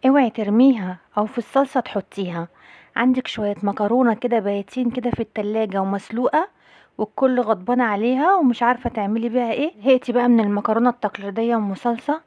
اوعي ترميها او في الصلصة تحطيها. عندك شوية مكرونة كده بايتين كده في التلاجة ومسلوقة والكل غضبان عليها ومش عارفة تعملي بيها ايه، زهقتي بقى من المكرونة التقليدية ام صلصة،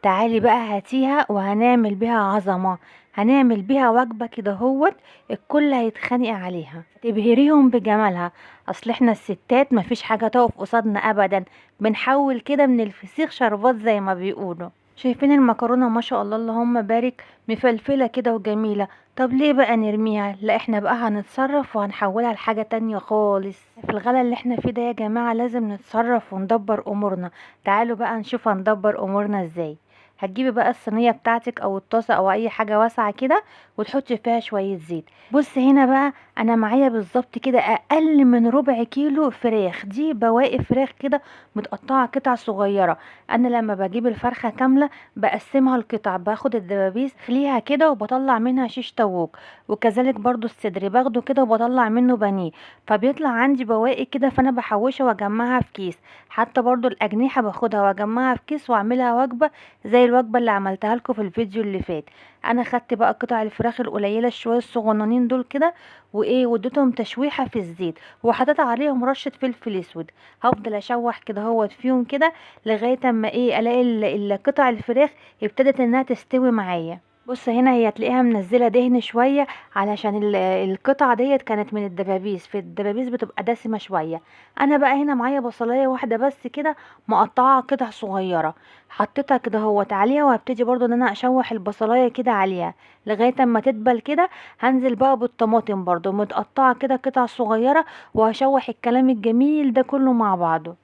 تعالي بقى هاتيها وهنعمل بيها عظمة، هنعمل بيها وجبة كده هوت الكل هيتخانق عليها، تبهريهم بجمالها. اصل احنا الستات مفيش حاجة تقف قصادنا ابدا، بنحول كده من الفسيخ شربات زي ما بيقولوا. شايفين المكرونة ما شاء الله اللهم بارك مفلفلة كده وجميلة، طب ليه بقى نرميها؟ لا احنا بقى هنتصرف وهنحولها لحاجة تانية خالص. في الغلا اللي احنا فيه ده يا جماعة لازم نتصرف وندبر امورنا. تعالوا بقى نشوف هندبر امورنا ازاي. هتجيبي بقى الصينية بتاعتك او الطاسة او اي حاجة واسعة كده وتحطي فيها شوية زيت. بص هنا بقى انا معايا بالظبط كده اقل من ربع كيلو فراخ، دي بواقي فراخ كده متقطعة قطع صغيرة. انا لما بجيب الفرخة كاملة بقسمها لقطع، باخد الدبابيس خليها كده وبطلع منها شيش طاووق، وكذلك برضو الصدر باخده كده وبطلع منه بانيه، فبيطلع عندي بواقي كده، فانا بحوشها واجمعها في كيس. حتى برضو الاجنحة باخدها واجمعها في كيس واعملها وجبة زي الوجبة اللي عملتها لكم في الفيديو اللي فات. انا خدت بقى قطع الفراخ القليلة شوية الصغننين دول كده وايه، واديتهم تشويحه في الزيت وحطيت عليهم رشه فلفل اسود. هفضل اشوح كده اهوت فيهم كده لغاية اما ايه الاقي قطع الفراخ ابتدت انها تستوي معايا. بص هنا هي هتلاقيها منزله دهن شوية علشان القطعة ديت كانت من الدبابيس، في الدبابيس بتبقى دسمة شوية. انا بقى هنا معايا بصلايه واحدة بس كده مقطعه قطع صغيرة، حطيتها كده اهوت عليها، وهبتدي برضو ان انا اشوح البصلايه كده عليها لغاية اما تدبل كده. هنزل بقى بالطماطم برضو متقطعه كده قطع صغيرة، وهشوح الكلام الجميل ده كله مع بعضه.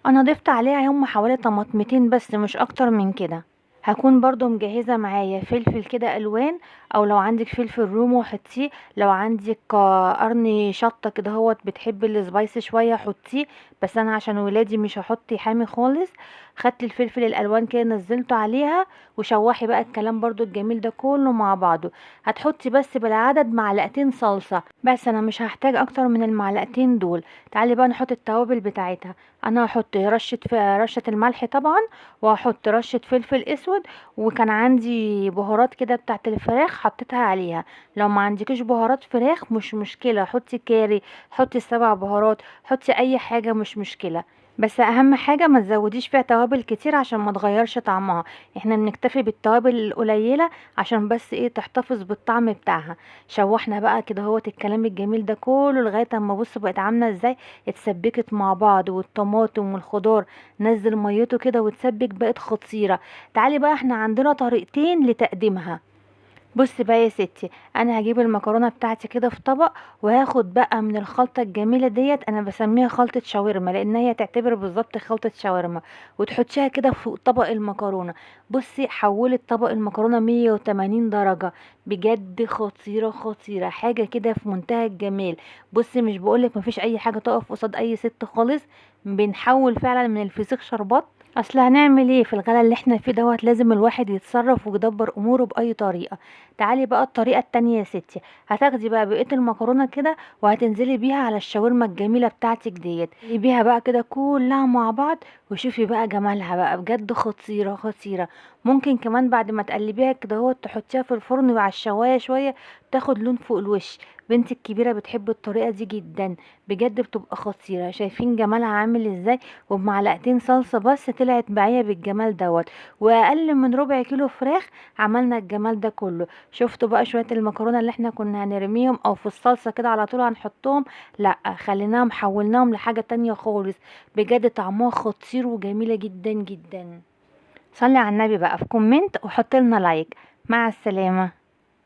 انا ضفت عليها هم حوالي طماطمتين بس مش اكتر من كده. هكون برضو مجهزة معايا فلفل كده الوان، او لو عندك فلفل رومي حطيه، لو عندك قرن شطة كده هوت بتحب ال spicy شوية حطيه، بس انا عشان ولادي مش هحط حامي خالص. خدت الفلفل الالوان كده نزلته عليها، وشوحي بقى الكلام برضو الجميل ده كله مع بعضه. هتحطي بس بالعدد معلقتين صلصة بس، انا مش هحتاج اكتر من المعلقتين دول. تعالي بقى نحط التوابل بتاعتها. انا هحط رشة الملح طبعا، وهحط رشة فلفل اسود، وكان عندي بهارات كده بتاعت الفراخ حطيتها عليها. لو ما عندكيش بهارات فراخ مش مشكلة، حطي كاري، حطي 7 بهارات، حطي اي حاجة مش مشكلة، بس اهم حاجة ما تزوديش فيها توابل كتير عشان ما تغيرش طعمها. احنا بنكتفي بالتوابل القليلة عشان بس ايه تحتفظ بالطعم بتاعها. شوحنا بقى كده اهوت الكلام الجميل ده كله لغاية اما بصوا بقت عاملة ازاي، اتسبكت مع بعض، والطماطم والخضار نزل ميته كده وتسبك، بقت خطيرة. تعالي بقى احنا عندنا طريقتين لتقديمها. بصي بقى يا ستي، انا هجيب المكرونه بتاعتي كده في طبق، وهاخد بقى من الخلطة الجميلة ديت، انا بسميها خلطه شاورما لان هي تعتبر بالظبط خلطه شاورما، وتحطيها كده فوق طبق المكرونه. بصي حولت طبق المكرونه 180 درجه، بجد خطيرة خطيرة، حاجة كده في منتهى الجمال. بصي مش بقولك مفيش اي حاجة تقف قصاد اي ست خالص، بنحول فعلا من الفسيخ شربات. اصل هنعمل ايه في الغلا اللي احنا فيه دوت، لازم الواحد يتصرف ويدبر اموره باي طريقه. تعالي بقى الطريقة التانية يا ستي، هتاخدي بقى بقية المكرونه كده وهتنزلي بيها على الشاورما الجميلة بتاعتك ديت، قلبيها بقى كده كلها مع بعض، وشوفي بقى جمالها بقى، بجد خطيرة خطيرة. ممكن كمان بعد ما تقلبيها كده اهوت تحطيها في الفرن وعلى الشوايه شوية تاخد لون فوق الوش. بنتي الكبيرة بتحب الطريقة دي جدا، بجد بتبقى خطيرة. شايفين جمالها عامل ازاي؟ وبمعلقتين صلصه بس طلعت معايا بالجمال دوت، واقل من ربع كيلو فراخ عملنا الجمال ده كله. شفتوا بقى شوية المكرونه اللي احنا كنا هنرميهم او في الصلصه كده على طول هنحطهم، لا خليناهم حولناهم لحاجة تانية خالص، بجد طعمها خطير وجميلة جدا جدا. صلي على النبي بقى في comment وحط لنا like. مع السلامة.